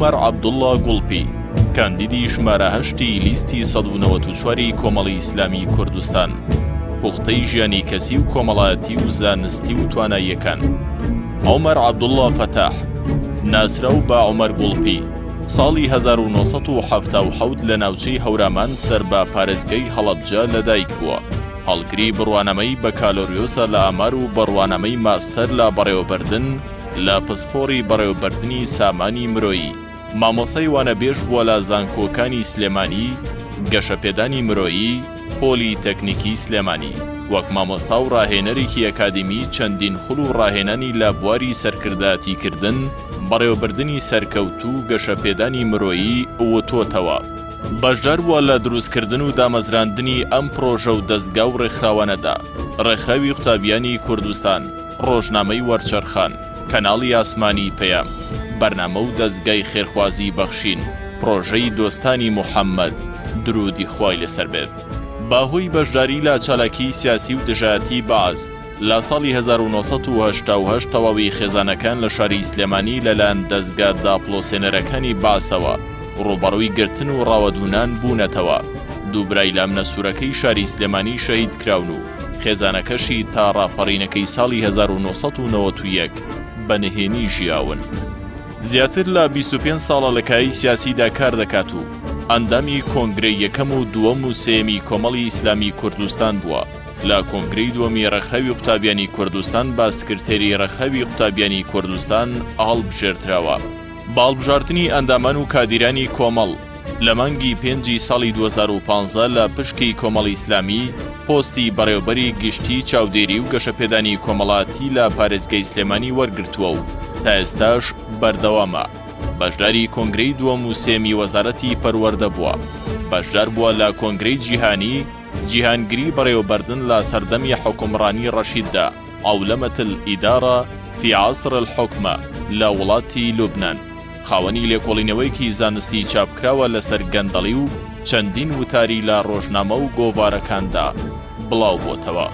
عومەر عەبدوڵڵا گوڵپی، کاندیدی ژمارە هەشتی لیستی 194 ی کۆمەڵی ئیسلامی کوردستان، پوختەی ژیانی کەسی و کۆمەڵایەتی و زانستی و تواناییەکان. عومەر عەبدوڵڵا فەتاح، ناسراو بە عومەر گوڵپی، ساڵی 1977 لە ناوچەی هەورامان سەر بە پارێزگای هەڵەبجە لەدایک بووە. هەڵگری بڕوانامەی بەکالۆریۆسە لە ئامار و بڕوانامەی ماستەر لە بەڕێوەبردن لە پسپۆڕی بەڕێوەبردنی سامانی مرۆیی. مامۆستای وانەبێژ بووە لە زانکۆکانی سلێمانی، گەشەپێدانی مرۆیی، پۆلی تەکنیکی سلێمانی. وەک مامۆستا و ڕاهێنەرێکی ئەکادیمی چەندین خول و ڕاهێنانی لە بواری سەرکردایەتیکردن، بەڕێوەبردنی سەرکەوتوو و گەشەپێدانی مرۆیی وتۆتەوە. بەشدار بووە لە دروستکردن و دامەزراندنی ئەم پڕۆژە و دەزگا و ڕێکخراوانەدا، ڕێکخراوی قوتابیانی کوردستان، ڕۆژنامەی وەرچەرخان، کەناڵی ئاسمانی پەیام، بەرنامە و دەزگای خێرخوازی بەخشین، پڕۆژەی دۆستانی موحەممەد، دروودی خوای لەسەر بێت. بە هۆی بەشداری لە چالاکیی سیاسی و دژایەتی بەعس، لە ساڵی 1988 تەواوی خێزانەکان لە شاری سلێمانی لەلایەن دەزگا داپڵۆسێنەرەکانی بەعسەوە ڕووبەڕووی گرتن و ڕاوەدوونان بوونەتەوە، دوو برای لە ئەمنە سوورەکەی شاری سلێمانی شەهید کراون و خێزانەکەشی تا ڕاپەڕینەکەی ساڵی 1991 بە نهێنی ژیاون. زیاتر لە 25 ساڵە لە کایەی سیاسیدا کار دەکات و ئەندامی کۆنگرەی یەکەم و دووەم و سێیەمی کۆمەڵی ئیسلامی کوردستان بووە. لە کۆنگرەی دووەمی ڕێکخراوی قوتابیانی کوردستان بە سکرتێری ڕێکخراوی قوتابیانی کوردستان هەڵبژێردراوە. بە هەڵبژاردنی ئەندامان و کادیرانی کۆمەڵ لە مانگی پێنجی ساڵی 2015 لە پشکی کۆمەڵی ئیسلامی پۆستی بەڕێوەبەری گشتی چاودێری و گەشەپێدانی کۆمەڵاتی لە پارێزگای سلێمانی وەرگرتووە و تا ئێستاش بەردەوامە. بەشداری کۆنگرەی دووەم و سێیەمی وەزارەتی پەروەردە بووە. بەشدار بووە لە کۆنگرەی جیهانی جیهانگری بەڕێوەبەردن لە سەردەمی حوکمڕانی ڕەشیددا، عولمە الادارە فی عصر الحکمە، لە وڵاتی لوبنان. خاوەنی لێکۆڵینەوەیەکی زانستی چاپکراوە لەسەر گەندەڵی و چەندین وتاری لە ڕۆژنامە و گۆڤارەکاندا بڵاوبۆتەوە.